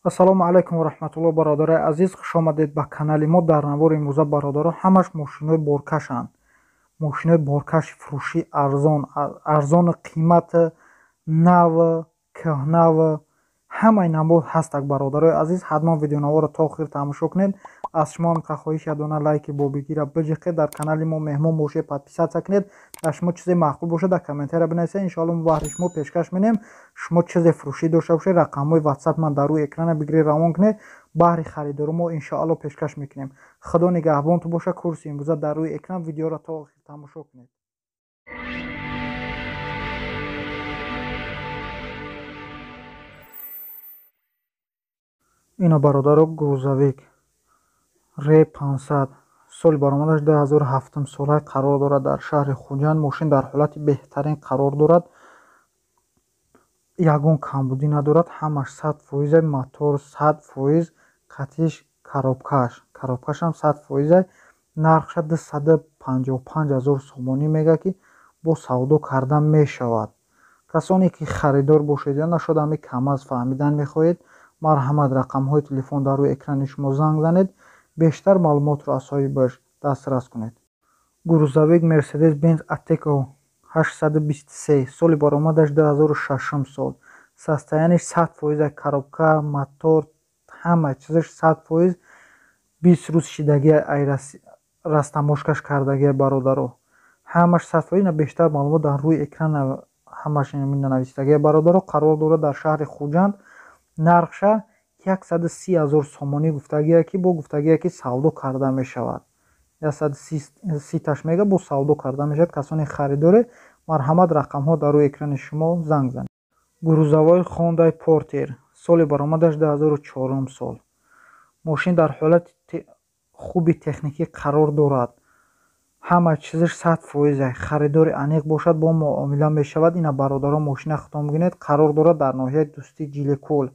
Ассалому алайкум ва раҳматуллоҳ, бародарои азиз, хуш омадед ба канали мо. Дар навори имрӯза, бародаро, ҳамаш мошинои боркашанд. Мошинои боркаши фурӯшӣ арзон, арзону қимат, нав, кӯҳнав, ҳамаи намуд ҳастак, бародарои азиз. Ҳатман видеонаворро то охир тамошо кунед. Аз шумо ҳам хоҳиш ядона лайки бобигира биҷиқед, дар канали мо меҳмон бошед, подписаться кунед. Дар шумо чизе маъқул бошад, дар комментария бинависед, иншоалло мо баҳри шумо пешкаш менем. Шумо чизе фурӯшӣ дошта бошед, рақамҳои ватсап ман дар рӯи экрана бигиред, равон кунед, баҳри харидору мо иншоалло пешкаш мекунем. Худо нигаҳбонтон бошад. Курси имрӯза дар рӯи экран, видеоро то охир тамошо кунед. Ина, бародаро, грузовик Р 500, соли баромадаш 2007 сола, қарор дорад дар шаҳри Хуҷанд. Мошин дар ҳолати беҳтарин қарор дорад, ягон камбудӣ надорад, ҳамаш 100%, мотор 100%, қатиш коробкаш, коробкашам 100%. Нархша 255 000 сомонӣ мега, ки бо савдо карда мешавад. Касоне ки харидор бошед ё нашуд ҳами КамАЗ фаҳмидан мехоҳед, марҳамат, рақамҳои телефон дар рӯи экрани шумо, занг занед, бештар маълумотро аз соҳибаш дастрас кунед. Грузовик Мерседес Бенз Атеко 823, соли баромадаш 2006 сол, состояниш 100%, коробка, мотор, ҳама чизаш 100%. 20 рӯз шидагия ай растаможкаш кардагия, бародаро, ҳамаш 100%. Бештар маълумот дар рӯи экран ҳамаш нависдагия, бародаро. Қарор дорад дар шаҳри Хуҷанд. Нархша 130 000 сомонӣ гуфтагия, ки бо гуфтагия, ки савдо карда мешавад. 130 таш мега, бо савдо карда мешавад. Касоне харидоре, марҳамат, рақамҳо дар рӯи экрани шумо, занг занед. Грузовой Хондай Портер, соли баромадаш 2004 сол. Мошин дар ҳолати хуби техникӣ қарор дорад, ҳама чизаш 100%. Харидори аниқ бошад, бо муомила мешавад. Ина, бародарон, мошина худтон бигиред. Қарор дорад дар ноҳияи Дӯстӣ, Ҷилекӯл.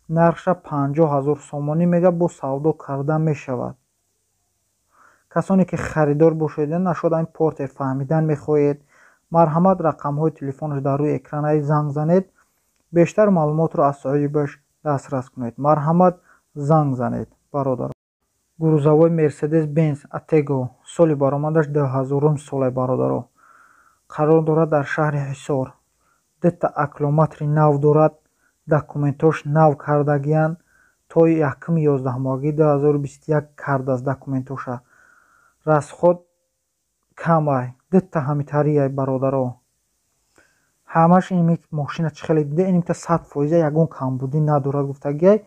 Нархша 50 000 сомонӣ мега, бо савдо карда мешавад. Касоне ки харидор бошед ё нашуд ҳамин Портер фаҳмидан мехоҳед, марҳамат, рақамҳои телефонаш дар рӯи экранаи, занг занед, бештар маълумотро аз соҳибаш дастрас кунед. Марҳамат, занг занед, бародарон. Грузовой Мерседес Бенз Атего, соли баромадаш 2000 соле, бародаро, қарор дорад дар шаҳри Ҳисор. Дута аккумулятори нав дорад, документош нав кардагиянд, то якуми ёздаҳмоҳагии 2021 кардааст документоша. Расход камай, дута ҳамитарияй, бародаро. Ҳамаш ин мошина чӣ хеле дида, инимта 100%, ягон камбудӣ надорад гуфтагиай.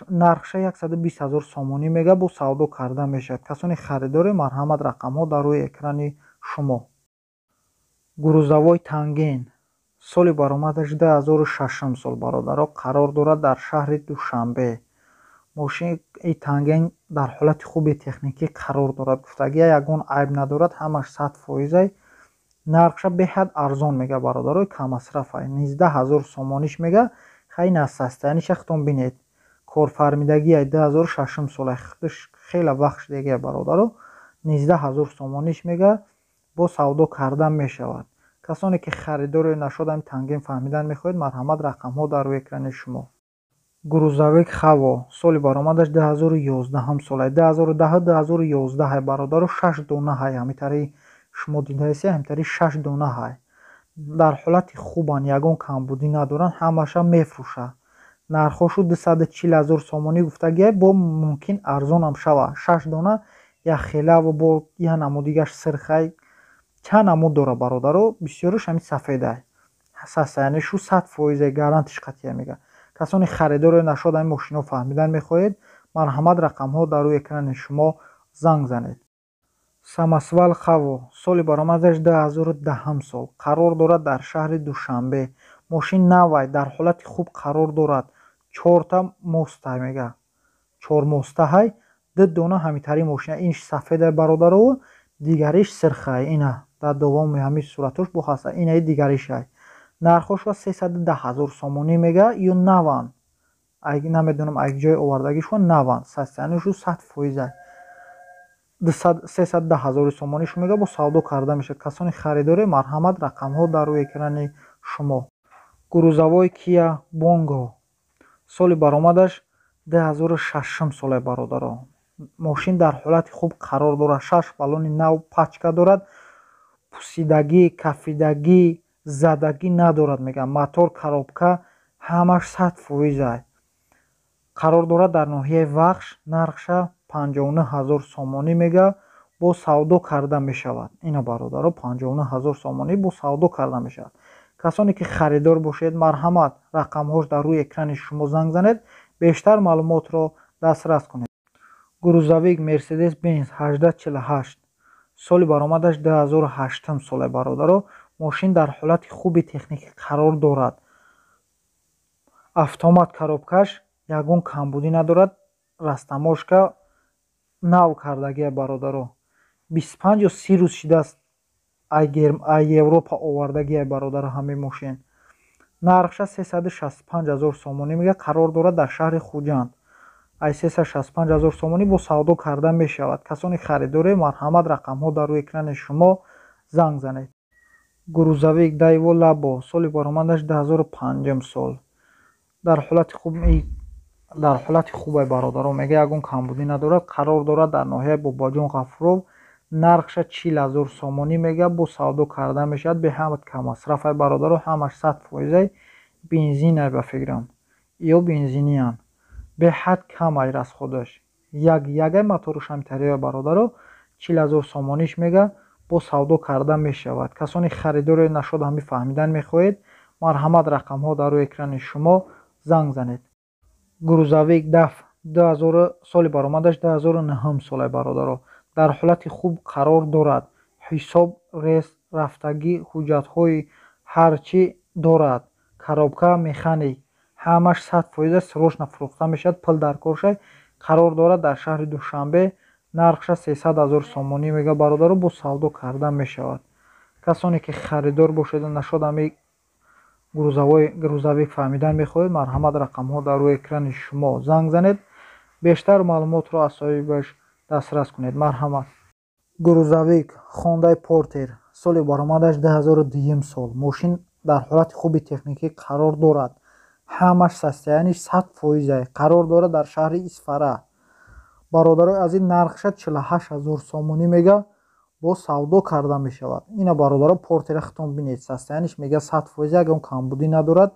Нархша 120 000 сомонӣ мега, бо савдо карда мешавад. Касоне харидоре, марҳамат, рақамҳо дар рӯи экрани шумо. Грузовой Танген, соли баромадаш 2006 сол, бародаро, қарор дорад дар шаҳри Душанбе. Мошини Танген дар ҳолати хуби техникӣ қарор дорад гуфтагия, ягон айб надорад, ҳамаш 100%. Нархша беҳад арзон мега, бародаро, каммасрафай, 19 000 сомониш мега. Хай, на состояниша худтон бинед, корфармидагиай, 2006 сола, худаш хеле вақт шудагия, бародаро. 19 000 сомониш мега, бо савдо карда мешавад. Касоне ки харидоре нашуд ҳами Танген фаҳмидан мехоҳед, марҳамат, рақамҳо дар рӯи экрани шумо. Грузовик Хаво, соли баромадаш 2011 сола, 2010, 2011, бародаро, шаш дона ҳай. Ҳамитари шумо дидаеси, ҳамитари шаш дона ҳай, дар ҳолати хубанд, ягон камбудӣ надоранд, ҳамаша мефурӯшад. Нархҳошу 240 000 сомонӣ гуфтагиай, бо мумкин арзонам шавад. Шаш дона як хелаву бо як намудигаш сирхай, чанд намуд дорад, бародаро, бисёраш ҳамин сафедай. Состоянишу 100%, гарантиш қатъия мега. Касоне харидоре нашуд ҳамин мошино фаҳмидан мехоҳед, марҳамат, рақамҳо дар рӯи экрани шумо, занг занед. Самосвал Хаво, соли баромадаш 2010 сол, қарор дорад дар шаҳри Душанбе. Мошин навай, дар ҳолати хуб қарор дорад. Чорта мостай мега, чормостаҳай, ду дона ҳамитари мошина. Ин сафедай, бародаро, дигариш сирхай. Ина дар давоми ҳамин суратош бо ҳаста, инаи дигаришай. Нархҳошро 310 000 сомонӣ мега. Ё наванд, намедонам ай ҷои овардагишон, наванд, состоянишу 100%. 310 000 сомонишу мега, бо савдо карда мешавад. Касони харидоре, марҳамат, рақамҳо дар рӯи экрани шумо. Грузовой Кия Бонго, Соли баромадаш 2006 соле, бародаро. Мошин дар ҳолати хуб қарор дорад, шаш баллони нав, пачка дорад, пусидагӣ, кафидагӣ, задагӣ надорад, мегӯям. Мотор, коробка ҳамаш 100%. Қарор дорад дар ноҳияи Вахш. Нархша 59 000 сомонӣ мега, бо савдо карда мешавад. Ина, бародаро, 59 000 сомонӣ, бо савдо карда мешавад. Касоне ки харидор бошед, марҳамат, рақамҳош дар рӯи экрани шумо, занг занед, бештар маълумотро дастрас кунед. Грузовик Мерседес Бенз 1848, соли баромадаш 2008 соле, бародаро. Мошин дар ҳолати хуби техникӣ қарор дорад, автомат, коробкаш ягон камбудӣ надорад, растаможка нав кардагия, бародаро. 25 ё 30 рӯз шидааст, ай Европа овардагия, бародаро, ҳамин мошин. Нархша 365 000 сомонӣ мега. Қарор дорад дар шаҳри Хуҷанд. Ай 365 000 сомонӣ бо савдо карда мешавад. Касоне харидоре, марҳамат, рақамҳо дар рӯи экрани шумо, занг занед. Грузовик Дайво Лабо, соли баромадаш 2005 сол, дар ҳолати хубе, бародаро, мега, ягон камбудӣ надорад. Қарор дорад дар ноҳияи Бобоҷон Ғафуров. Нархша 40 000 сомонӣ мега, бо савдо карда мешавад. Беҳад каммасрафай, бародаро, ҳамаш 100%, бензинай, ба фикрам, ё бензиниян. Беҳад камай расходаш, як ягай моторуш ҳамтариа, бародаро. 40 000 сомониш мега, бо савдо карда мешавад. Касоне харидоре нашод, ҳами фаҳмидан мехоҳед, марҳамат, рақамҳо дар рӯи экрани шумо, занг занед. Грузовик Даф, соли баромадаш 2009 соле, бародаро. Дар ҳолати хуб қарор дорад, ҳисоб рес рафтагӣ, ҳуҷҷатҳои ҳар чӣ дорад, коробка механик, ҳамаш 100%. Срочно фурӯхта мешавад, пул дар кор шай. Қарор дорад дар шаҳри Душанбе. Нархша 300 000 сомонӣ мега, бародаро, бо савдо карда мешавад. Касоне ки харидор бошеду нашод ҳами грузовик фаҳмидан мехоҳед, марҳамат, рақамҳо дар рӯи экрани шумо, занг занед, бештар маълумотро аз соҳибаш дастрас кунед, марҳамат. Грузовик Хондай Портер, соли баромадаш 2002 сол. Мошин дар ҳолати хуби техникӣ қарор дорад, ҳамаш состояниш 100%. Қарор дорад дар шаҳри Исфара, бародарои азиз. Нархша 48 000 сомонӣ мега, бо савдо карда мешавад. Ина, бародаро, Портера хитон бинед, состояниш мега 100%, ягон камбудӣ надорад,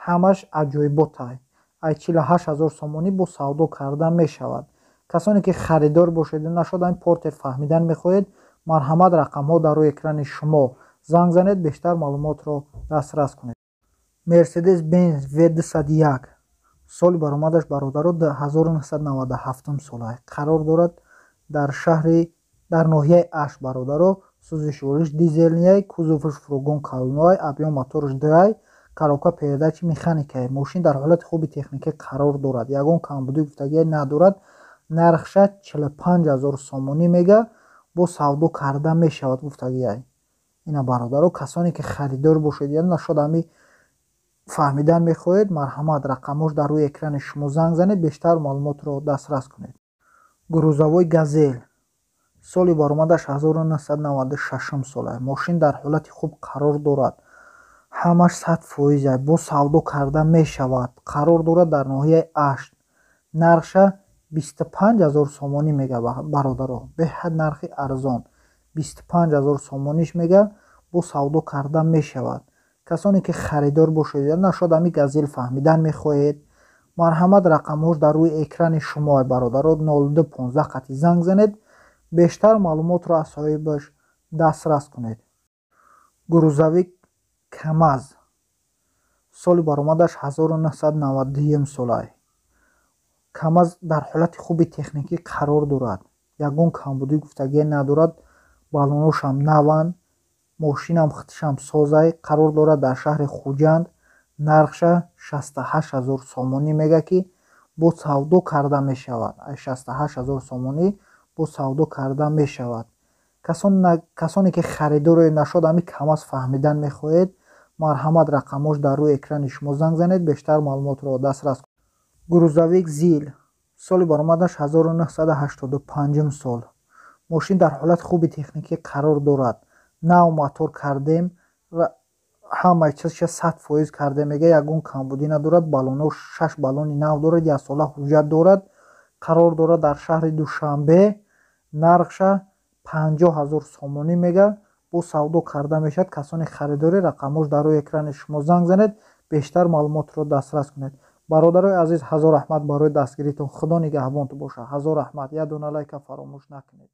ҳамаш аҷоиботай. Ай 48 000 сомонӣ бо савдо карда мешавад. Касоне ки харидор бошеду нашод ҳамин Портер фаҳмидан мехоҳед, марҳамат, рақамҳо дар рӯи экрани шумо, занг занед, бештар маълумотро дастрас кунед. Мерседес Бенз В201, соли баромадаш, бародаро, 1997 сола. Қарор дорад дар шаҳри, дар ноҳияи Ашт, бародаро. Сӯзишвориш дизельный, кузоваш фургон калоной, объём мотораш 2, коробка передачи механикае. Мошин дар ҳолати хуби техникӣ қарор дорад, ягон камбудӣ гуфтагие надорад. Нархша 45 000 сомонӣ мега, бо савдо карда мешавад гуфтагиай. Ина, бародаро, касоне ки харидор бошед я нашод ҳами фаҳмидан мехоҳед, марҳамат, рақамҳош дар рӯи экрани шумо, занг занед, бештар маълумотро дастрас кунед. Грузовой Газель, соли баромадаш 1996 сола. Мошин дар ҳолати хуб қарор дорад, ҳамаш 100%, бо савдо карда мешавад. Қарор дорад дар ноҳияи Ашт. Нархша 25 000 сомонӣ мега, бародаро, беҳад нархи арзон, 25 000 сомониш мега, бо савдо карда мешавад. Касоне ки харидор бошед я нашод ҳами Газел фаҳмидан мехоҳед, марҳамат, рақамҳош дар рӯи экрани шумо, бародаро, 0215 қатӣ занг занед, бештар маълумотро аз соҳибаш дастрас кунед. Грузовик Камаз, соли баромадаш 1992 солай. Камаз дар ҳолати хуби техникӣ қарор дорад, ягон камбудӣ гуфтагие надорад, баллоношам наванд, мошинам хитишам созай. Қарор дорад дар шаҳри Хуҷанд. Нархша 68 000 сомонӣ мега, ки бо савдо карда мешавад. Ай 68 000 сомонӣ бо савдо карда мешавад. Касоне ки харидоре нашод ҳами Камаз фаҳмидан мехоҳед, марҳамат, рақамҳош дар рӯи экрани шумо, занг занед, бештар маълумотро дастрас кунед. Грузовик Зил, соли баромадаш 1985 сол. Мошин дар ҳолати хуби техникӣ қарор дорад, нав мотор кардем. Ҳамаи чизша 100% карда мега, ягон камбудӣ надорад. Баллоно шаш баллони нав дорад, яксола ҳуҷҷат дорад. Қарор дорад дар шаҳри Душанбе. Нархша 50 000 сомонӣ мега, бо савдо карда мешавад. Касоне харидорӣ, рақамҳош дар рӯи экрани шумо, занг занед, бештар маълумотро дастрас кунед. Бародарои азиз, ҳазор раҳмат барои дастгиритон. Худо нигаҳбонтон бошад. Ҳазор раҳмат. Як дона лайка фаромӯш накунед.